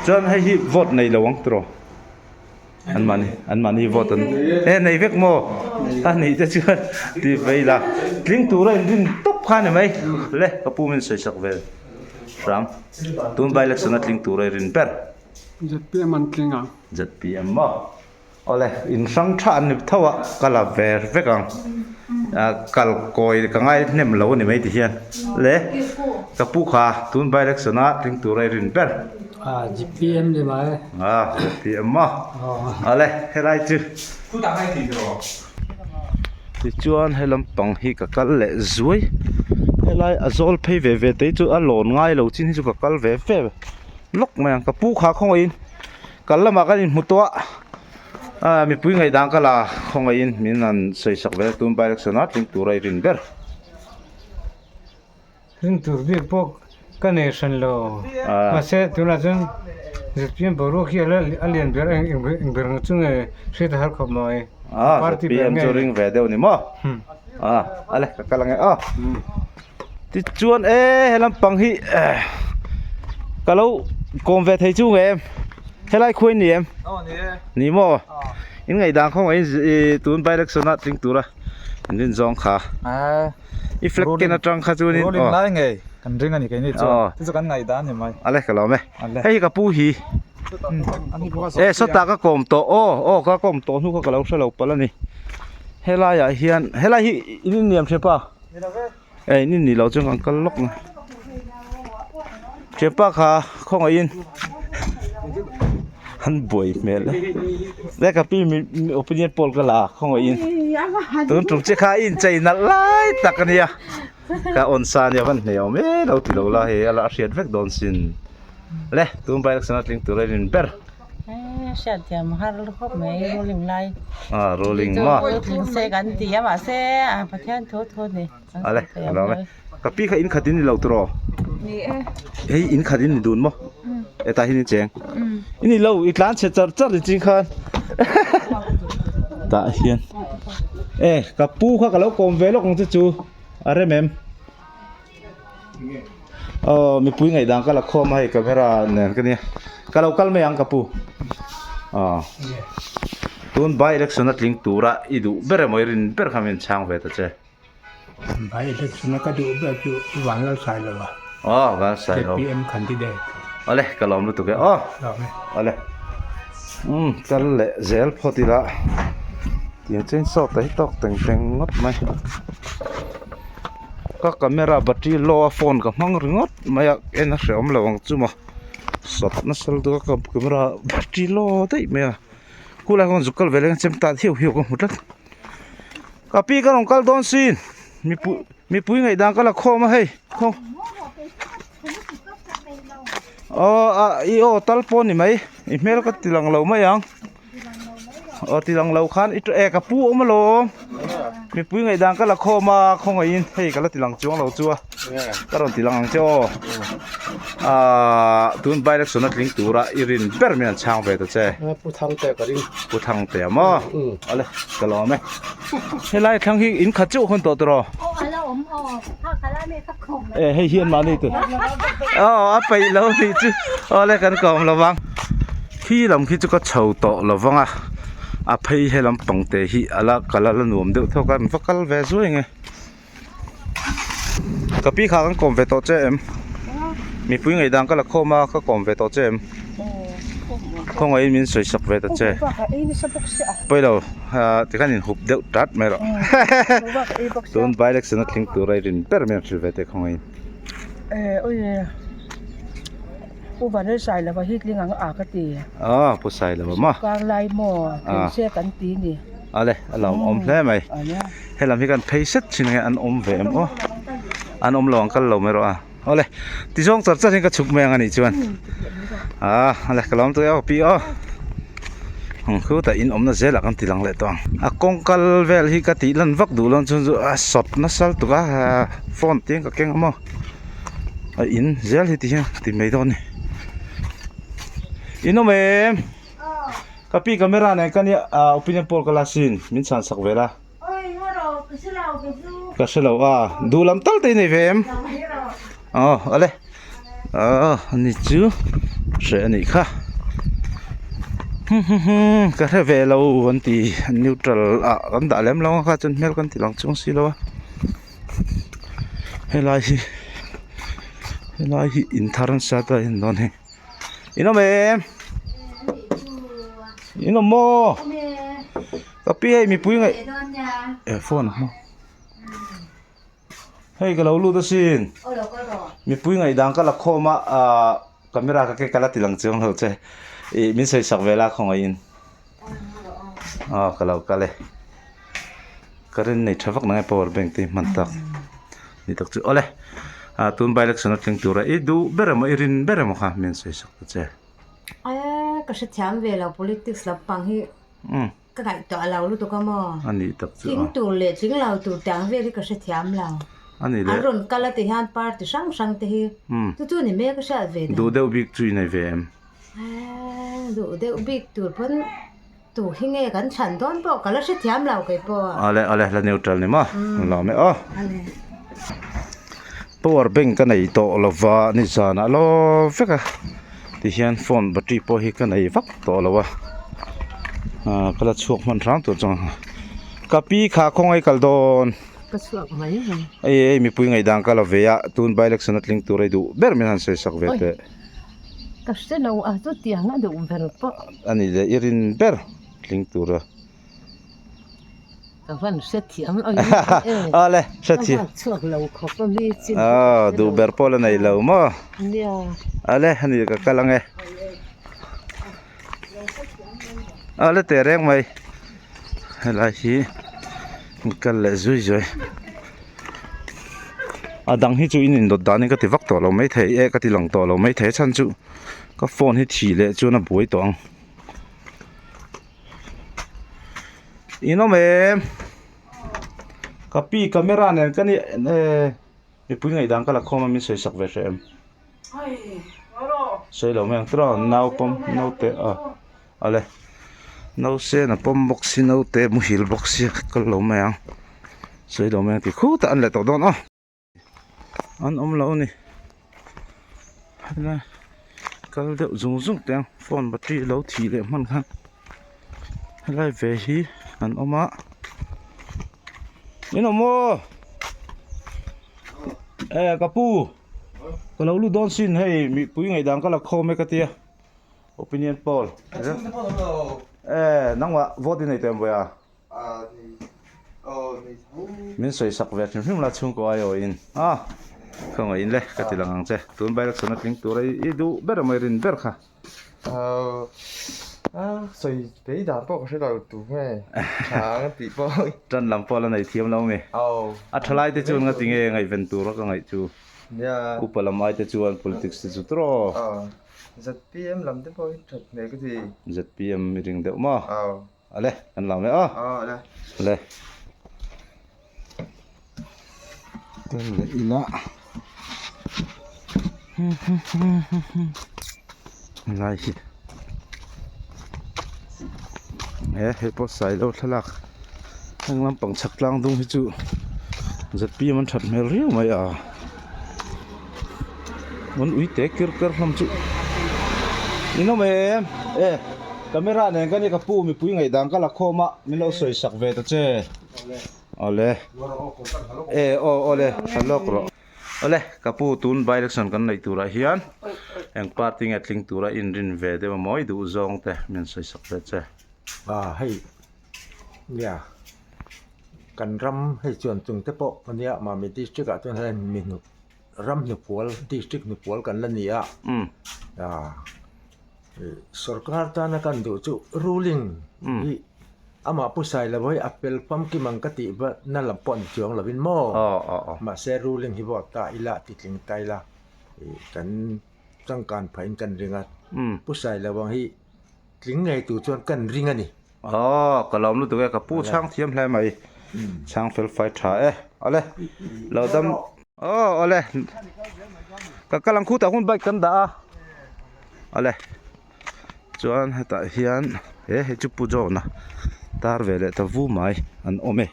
chuan hei hi vote nei lo ang tiraw. An mahni an mahni vote an e nei vek maw a nih te chuan ti vei la tling tura in rin tawp kha ni mai le ka pu min sawi sak ve hram tun by election a tling tura i rin ber zpm an tling ang zpm maw awle in hrang tha an ni tho a ka la ve vek ang kal kawi ka ngai hnem lo a ni mai ti hian le ka pu kha tun by election a tling tura i rin ber Ah zpm ni mai. Ah zpm maw? Ale helai chu. Tichuan he lampang hi ka kal leh zuai helai a zawl phei ve ve te hi chu a lawn ngai lo chin hi chu ka kal ve ve lawk mai ang ka pu kha khawngaihin kal lamah kan inhmu tawh a ah mipui ngaihdan ka la khawngaihin min han sawi sak ve tun by election a tling tur a i rin ber. Rin tur bik pawh ka nei hran lo. Mahse tunah chuan zpm boruak hi a lian ber eng ber ang chu nge hriat a har khawp mai. Party ber nge. Zpm chu ring ve deuh ni maw? Ale ka kal ange aw. Tichuan e he lampang hi ka lo kawm ve thei chu nge em? Helai khuai ni em? Ni maw? In ngaihdan khawngaih tun by election ah tling tura in rin zawng kha. I flag ken atang kha chuanin Rolling lai ngei kan ring a ni keini chuan chu chu kan ngaihdan ni mai. Ale ka lawm e. Hei hi ka pu hi. E sawtah ka kawm tawh aw aw ka kawm tawh hnu kha ka lo hre lo palh a ni. Helai ah hian helai hi in inliam thianpa e in innih loh chuan kan kal lawk ang. Thianpa kha khawngaihin an buai hmel e. Le ka pi mi opinion poll ka la khawngaihin tun tum che kha i inchei nalh lai tak a nia ka on sa ania van hne awm e lo ti lo la hei a la hriat vek dawn sin le tun by election a tling tur a rin ber hriat thiam har khawp mai ruling lai ah ruling maw tling se kan ti a mahse Pathian thu thu a ni. Ale a lo e ka pi kha in khat in ni lo turaw ni e hei in khat in ni dun maw hetah hian in cheng i ni lo i tlan chhe char char ni ching khan tah hian e ka pu kha ka lo kawm ve lawk ang che chu a rem em aw mipui ngaihdan ka la khawm a hei camera nen ka nia ka lo kal mai ang ka pu aw tun by election a tling tura i duh ber emaw i rin ber kha min chhang ve ta che. By election a ka duh ber chu Vanlalsailova. Aw Vanlalsailova. ZPM candidate. Awle ka lawm lutuk e aw. Lawm e. Awle. Umm kal leh zel phawt ila tiang chen sawt ta hi tawk teng teng ngawt mai. Ka camera battery low a phone ka hmang ringawt mai a en a hrehawm lo ang chu maw. Sawt nasa lutuk a ka camera battery low daih mai a. Khulai khawn zuk kal ve leh chem tan hiau hiau ka hmu tlat. Ka pi ka rawn kal dawn sin mipui mipui ngaihdan ka la khawm a hei khaw aw a i aw tal pawh ni mai i hmel ka ti lang lo mai ang aw ti lang lo khan i e ka pu awm alawm mipui ngaihdan ka la khawm a khawngaihin hei ka la ti lang chuang lo chu a ka rawn ti lang ang che aw ahh tun by election a tling tura i rin ber mai an chhang ve ta che. Pu Thangte ka ring. Pu Thangte a maw? Awle ka lawm e. Helai thlang hi in khat chauh hawn tawh tawh rawh. Aw a la awm aw kha ka la nei ka khawm mai. E hei hian mahni tur. Aw a peih lo tih chu awle kan kawm lo vang. Khi lam khi chu ka chho tawh lo vang a. A phei he lampang te hi a la kal a la nuam deuh thawk a an va kal ve zuai nge. Ka pi kha kan kawm ve tawh che em? Mipui ngaihdan ka la khawm a ka kawm ve tawh che em? Khawngaihin min sawi sak ve ta che. Pawilo tikhan in hup deuh tat mai rawh. Tun by election a tling tur a i rin ber mai ang hrilh ve teh khawngaihin. Pu Vanel Sailova hi tling ang a ka ti. Aw Pu Sailova maw? Sawrkar lai maw tling se kan ti ni. Ale a lo awm hle mai. Helam hi kan phei set thin nge an awm ve em aw. An awm lo ang kal lo mai rawh a. Awle tizawng char char in ka chhuk mai ang anih chuan. Ah ale ka lawm tawh e aw pi aw. Ang khutah in awmna zelah kan ti lang leh tawh ang. A kawng kal vel hi ka tih lan vak duh lo chuan chu a sawt nasa lutuk a phone te ka keng a maw. A in zel hi ti hian ti mai dawn a ni in awm em ka pi camera nen ka nia ah opinion poll ka la sin min chhan sak vel a ka hre lo a duh lam tal te i nei ve em aw ale ah ani chu hreh a nih kha ka hre ve lo an ti neutral ah kan dah lem lo a kha chuan hmel kan ti lang chuang si lo a. Helai hi helai hi in thar nasa ta en dawn hei in awm em in awm maw ka pi hei mipui ngaih eh phone a hmang hei ka lo lut asin mipui ngaihdan ka la khawm a ahh camera ka ke ka la ti lang chiang lo che ih min sawi sak vel a khawngaihin aw ka lo kal e. Current nei tha vak nang e power bank te hi hman tak ni tak chu awle ah tun by election a thleng tura i duh ber emaw i rin ber emaw kha min sawi sak ta che. Aaa ka hrethiam ve lo politics lampang hi ka ngaihtuah lo lutuk a maw. A nih tak chu a. Tling tur leh tling lo tur te ang vel hi ka hrethiam lo. A nih leh. An rawn kal a ti hian party hrang hrang te hi chu chu ni mek a hriat ve dan. Duh deuh bik chu i nei ve em? Aaa duh deuh bik tur pawn. Tu hi nge kan chhan dawn pawh ka la hrethiam lo kei pawh. Ale ale la neutral ni maw la awm e aw. Power bank ka nei tawh lova nizanah lo vek a tihian phone battery pawh hi ka nei vak tawh lo a ah ka la chhuak hman hram tur chuan ka pi kha khawngaih kal dawn. Ka chhuak mai mai. Ei ei mipui ngaihdan ka la ve a tun by election a tling tur ei duh ber min han sawi sak ve teh. Ka hre lo a chutiang a duh ber pawh. A ni leh i rin ber tling tura. Ka van hre thiam lo e. Awle hre thiam. Ka van chhuak lo khawp a mi chin. Aw duh ber pawh la nei lo maw. Nia. Awle a ni ka kal ang e. Awle teh reng mai. Helai hi kal leh zui zui. A dang hi chu in indawt danin ka ti vak tawh lo maithei e ka ti lang tawh lo maithei a chhan chu ka phone hi thih leh chuan a buai tawh ang. In awm em? Ka pi camera nen ka ni eh mipui ngaihdan ka la khawm a min sawi sak ve hreh em? Sawi lo mai ang tiraw nau pawm naute a awle nausên a pawm bawk si naute muhil bawk si kal lo mai ang sawi lo mai ang ti khutah an leh tawh dawn aw an awm lo a ni helai kal deuh zung zung teh ang phone battery lo thih leh hman khan helai ve hi an awm a in awm aw eh ka pu ka lo lut dawn sin hei mipui ngaihdan ka la khawm e ka tia. Opinion poll. Eh, nangmah vote i nei tawh em vawi a? Min sawi sak ve hrim hrim la chhungkaw ai aw in. Ah, khawngaih in le ka ti lang ang che. Tun by election a tling tur a i duh ber emaw i rin ber kha. Ah, sawi pei dan pawh ka hre lo tu nge tha ang tih pawh. Tan lam pawh la nei thiam lo mi. A thalai te chuan nga ti nge ngaihven tur a ka ngaih chu. Upa lam ai te chuan politics te chu tawh. ZPM lam te pawh hi that hmel ka ti. ZPM i ring deuh maw? Aw. Ale, kan lam e aw. Aw, ale. Ale. Tel leh ila. Lai hi. E hei pawh sailo thlalak. Heng lampang chhak tlang dung hi chu ZPM an that hmel riau mai a. An ui te kir ker hlawm chu in awm em e. Camera nen ka ni ka pu mipui ngaihdan ka la khawm a, min lo sawi sak ve ta che. Awle. E aw awle, tha lawk rawh. Awle, ka pu tun by election kan neih turah hian eng party nge tling tura inrin ve deuh a mawi duh zawng te min sawi sak ve che. A hei nia kan ram hei chuan chung te pawh ania Mami district ah chuan hian mi hnuk ram hnufual district hnufual kan la ni a sorkar tana kan duh chu ruling hi amah pu Sailova hi a fel famkim ang ka tih na lam pawh a ni chuang lovin maw mahse ruling hi vote ta ila titling ta ila kan changkan phahin kan ring a pu Sailova hi tling ngei tur chuan kan ring a ni. Aw ka lawm lutuk e ka pu chhang thiam hle mai chhang fel fai tha e awle lo dam aw awle ka kal ang khutah hun bike kan dah a awle chuan hetah hian he hei chu pu John-a tar ve leh ta vu mai an awm e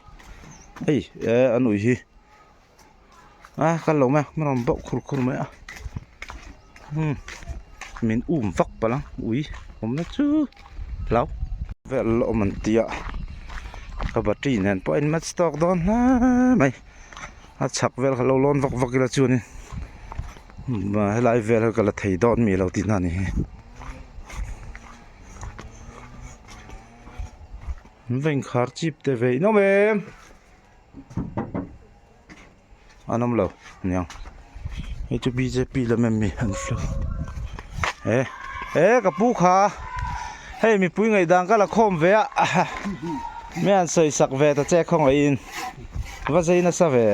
hei e an ui hi a kal lo mai a hma rawn bauh khur khur mai a umm min um vak palh ang ui awmna chu hlau vel la awm an tia ka battery nen pawh a in match tawk dawn hle mai a chhak vel kha lo lawn vak vak ila chuanin helai vel hi ka la thei dawn mi lo tihna a ni hi an va inkhar chip te ve in awm em. An awm lo aniang hei chu bjp lam em mi an hre e e ka pu kha hei mipui ngaihdan ka la khawm ve a mi an sawi sak ve ta che khawngaihin va zai nasa ve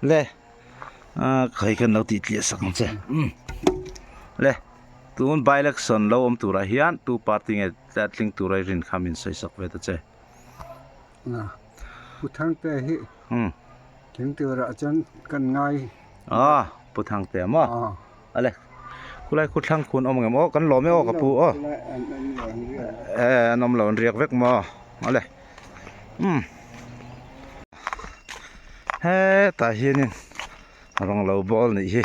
le a khai khan lo tih tliah sak ang che le tun by election lo awm turah hian tu party nge tla tling tura i rin kha min sawi sak ve ta che. Pu Thangte hi tling turah chuan kan ngai. A Pu Thangte a maw? Ale khulai khu thlang khun awm ang em aw kan lawm e aw ka pu aw. E an awm lo an riak vek maw ale umm hetah hianin rawng lo bawl nih hi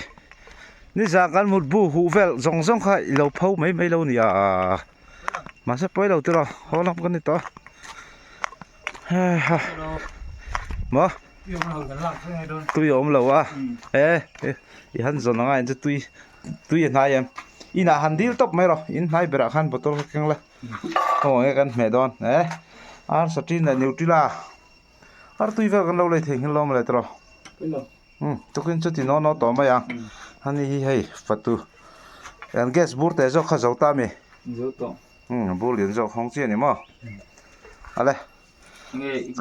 nizan kan mutbu huh vel zawng zawng kha i lo pho mai mai lo nia. Mahse pawi lo tiraw haw lam ka ni tawh a maw tui a awm lo a e i han zawn anga in chu tui tui a hnai em inah han dil tawp mai rawh in hnai berah khan bottle kha keng la khaw nge kan hmeh dawn e ar satin leh nutella ar tui vel kan lo lei thei nghilh lo mawle tiraw umm tukin chu ti naw naw tawh mai ang ani hi hei fatu an gas bur teh zawk kha zo ta ami zo tawh umm bur lian zawk hawng chi ani maw ale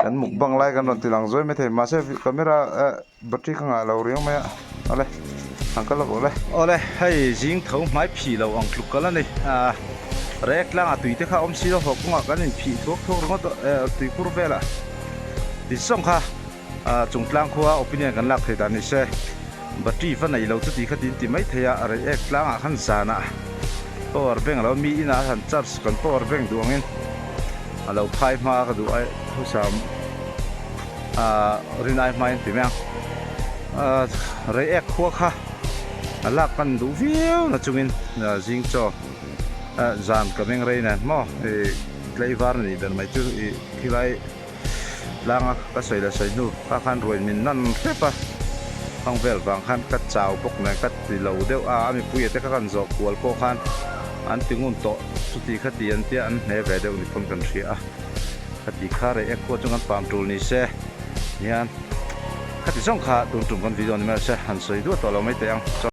kan mukbang lai kan rawn ti lang zuai maithei mahse camera eh battery ka ngah lo riau mai a ale an kal lawk le awle hei zing tho hmai phih lo ang tluk kal ani ah rek tlangah tui te kha awm si lo haw kawngah kan in phih thuak thuak ringawt eh tuikhur velah ti zawng kha. Ah chungtlang khua opinion kan lak thei dan ni se battery va nei lo chu ti kha tin ti mai thei a reiek tlangah khan zanah power bank alo mi inah han charge kan power bank duh angin a lo phai hma ka duh ai thusam ah rinai hmain ti mai ang ah reiek khua kha a lak kan duh viau na chungin zing chaw ah zan ka meng rei nen maw ih tlaivar a nih ber mai chu ih khilai. Tlanga ka sawi leh sawi hnu kha khan ruai min nan hrep a, hang vel vang khan ka chau bawk nen ka ti lo deuh a, a mipuia te kha kan zawh kual pawh khan an ti ngun tawh chuti kha ti an tia an hne ve deuh ni pawn kan hria a, khati kha rei ek khua chu kan pam tul ni se hian khati zawng kha tun tum kan video ni mai se han sawi duah tawh lo mai teh ang.